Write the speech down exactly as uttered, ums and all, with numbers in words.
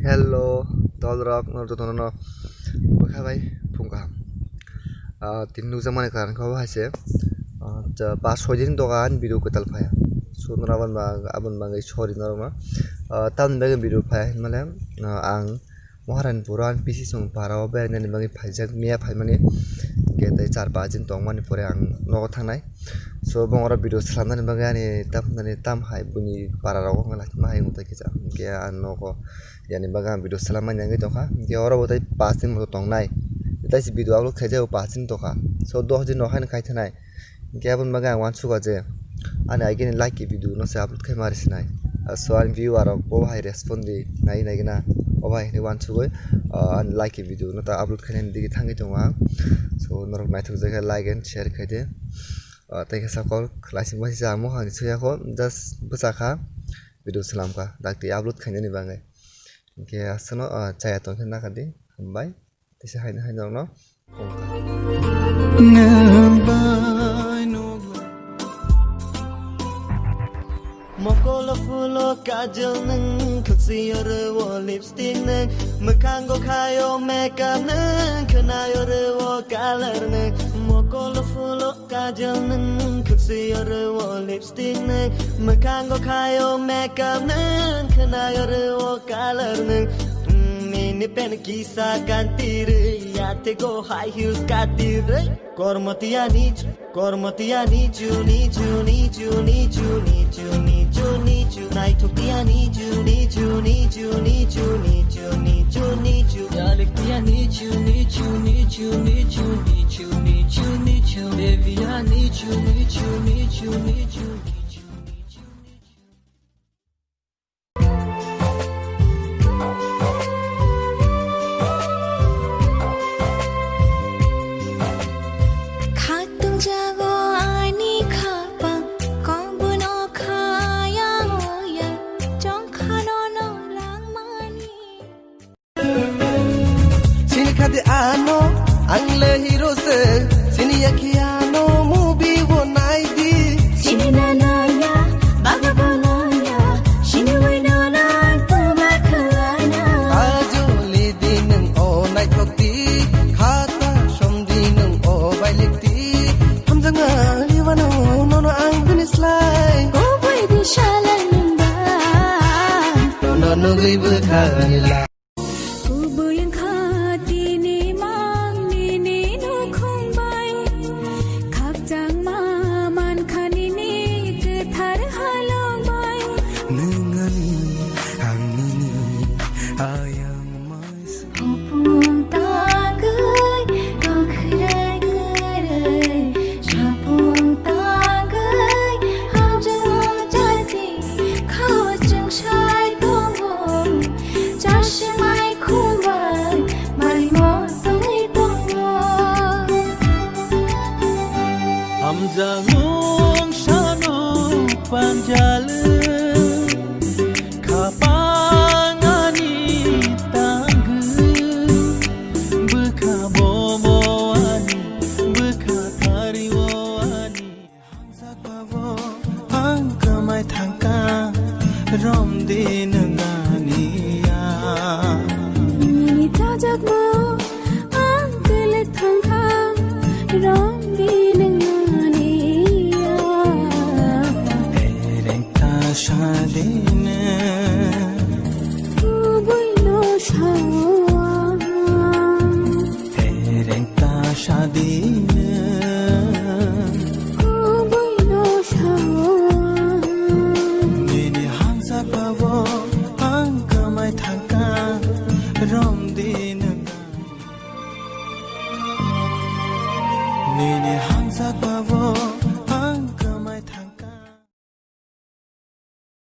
Hello, dolrok, no jotono no bwkha bai phung kaham. Ah, tini nukjakmani karon khe obo hai se, ah, cha-, pas soi din doga ani video kwtal phaiya. So, norok aboni bag-, aboni bagwi sorry norokno. Ah, tamoni bagwi video phaiya hinmale, ah, ang Maharani puro ani P C song para o berainani bagwi phaijak, miya phaimani hwnkhe tei char pas din tongmani pore ang nogo thangnai. So, bongora video swlamnani bagwi ani tam, nani tam hai buini para rogo wngkha, ma hai wngkha kisa. Hwnkhe ang nogo yani bagwi ang video swlammani wngwi tongkha. Hwnkhe oro bo tei pas din bo tongnai. Tei se video upload khaijak bo pas din tongkha. So, dos din rok haino khai thanai. Hwnkhe aboni bagwi ang uansukha je ani agini like video no se upload khai mari sinai. Ah, so ani viewer rok bo hai respond di nai nai gana. Obo hai hinwi uansugwi, ah, ani like video no ta upload khainani digi thangwi tongo ang. So norok naithok jagwi like and share khai di. Ah, tei khe sakol khlaising bai se ang mokang ni suyakho, just bwsakha video swlamkha dakti upload khainani bagwi. Hwnkhe aswkno, ah, chaya tongkhe nakha di. Hambai. Teisa haino haino rokno phungkha. Nwng bai nukla. Mokolo phulo kajal nwng, khwsio rwo lipstick nwng, mwkhango khaio makeup nwng, khwnaio rwo color nwng. Mokolo phulo kajal nwng, khwsio rwo lipstick nwng, mwkhango khaio makeup nwng, khwnaio rwo color nwng. Mm, mini pen kisa kanti rwi, yate go high heels kanti rwi. Kormotiya nichu, kormotiya nichu, nichu, nichu, nichu, nichu, nichu, nichu. Naithoktiya nichu, nichu, nichu, nichu, nichu, nichu, nichu. Yaliktiya nichu, nichu, nichu, nichu, nichu, nichu, nichu. Deviya nichu, nichu, nichu, nichu, nichu, nichu, nichu. Khatung jago ani khapang, kongbono khaya oya, chongkhano no langmani. Sini khadi ano, ang le hero se. Sini yakhi ano, movie o nai di. Sini na naya, baga bo naya. Sini wai no na, tuma khalana. Ajoli di nwng o naithok di, khata som di nwng o bailik di. Hamjak na liwano, nono ang bini slai. Kubui di shala nwng ba. Nono nugui bwkha ni la. Kubui wngkha tini mang nini nukhung bai, khakchangma mankha nini kwthar halong bai. Nwng ani, ang nini, ayang mai. Hopung tangwi tongkhwrwi kwrwi, sapung tangwi hamjak jati khao chwng sai tongo. Chashmai khumbai mai mo tongwi tongo. Hamjakmung sano panjal khapang ani tangwi bwkha bomo ani bwkha thario ani. Hamjakbabo ang kwmai thangkha, romdi nwng ani ya. Nini chajakbo ang kwlwk thangkha, romdi nwng ani ya. Ereng ta sadine. Kubui no sao. Tereng ta sadine. Kubui no sao. Nini hamjakbabo ang kwmai thangkha, romdi nwng. Nini hamjakbabo